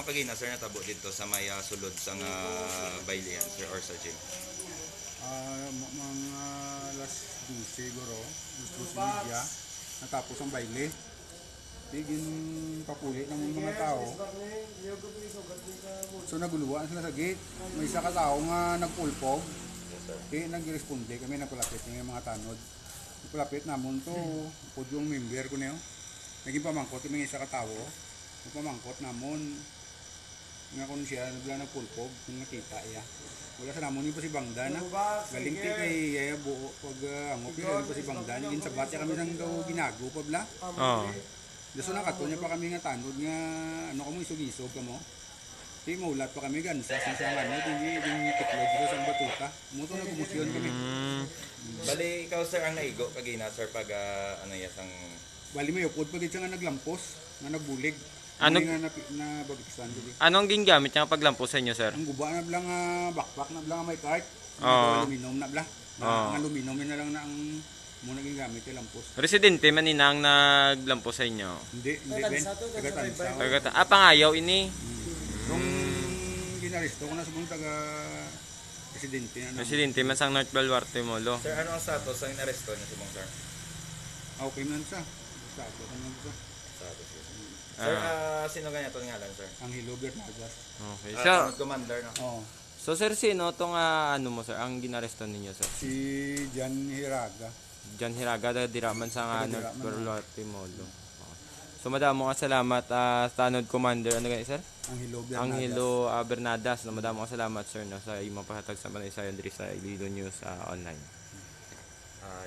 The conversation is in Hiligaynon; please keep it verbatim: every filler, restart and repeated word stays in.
Pagina, sir, natabo dito sa may, ah, sulod sa nga bailihan, sir, or sa gym? Ah, ma-, mga alas dose siguro, alas dose media, natapos ang baile. Di ginpapuli ng mga tao. So, naguluwa na sila sa gate. May isa ka tao nga nagpulpog. Yes, sir. Di nagresponde kami, nagpalapit kami mga tanod. Nagpalapit namon to, pud yung member ko niyo. Naging pamangkot kami isa ka tao. Yung pamangkot namon, nga kung siya, nagla nagpulpog, kung nakita iya. Wala sa namon yung pasibangdan, na. Galing ti kay iya buo pag, ah, angop niya, yung pasibangdan. Yung sabat niya kami sang daw ginago pa bla. Oo. Daso nakato niya pa kami nga tanod nga, ano kamo, isog-isog kamo. Di maulat pa kami, gansas na siya, ano, di, di, di tuklod ko sang batuta. Mo to, nagkumusyon kami. Mm. Bali, ikaw, sir, ang naigo kagina, sir, pag, ah, ano, iya sang Bali, may upod pa gid siya nga naglampos, nga nagbulig. Ano? Hindi nga napi-, nabagsan ko di. Anong gingamit niya nga paglampos sa inyo, sir? Ang guba na bla nga backpack na bla nga may cart. Oo. Ang aluminum na bla. Na, Oo. Ang aluminum na lang na ang muna gingamit yung lampos. Residente man ina ang naglampos sa inyo? Hindi, hindi, Ben. Taga-Tansa to, Taga-Tansa. Taga-Tansa. Taga-Ta-, ah, pangayaw ini? Hmm. Nung ginaresto ko na sa mga taga Residente na naman. Residente man sang North Baluarte, Molo. Sir, ano ang status sang inaresto niyo subong, sir? Ah, okay man siya. Status man siya. Status, sir. Sir, Ah. ah, sino ganyan itong ngalan, sir? Angelo Bernadas. Okay. Ah, So, tanod commander, no? Oo. So, sir, sino tong, ah, ano mo, sir, ang ginaresto ninyo, sir? Si Jan Hiraga. Jan Hiraga, taga dira man sa nga Taga dira North man, Baluarte, Molo. So, madamo nga salamat, ah, tanod commander. Ano gani, sir? Angelo Bernadas. Angelo, ah, Bernadas, no? Madamo nga salamat, sir, no, sa imong paghatag sa manaysayon diri sa Iloilo News, ah, Online. Ah,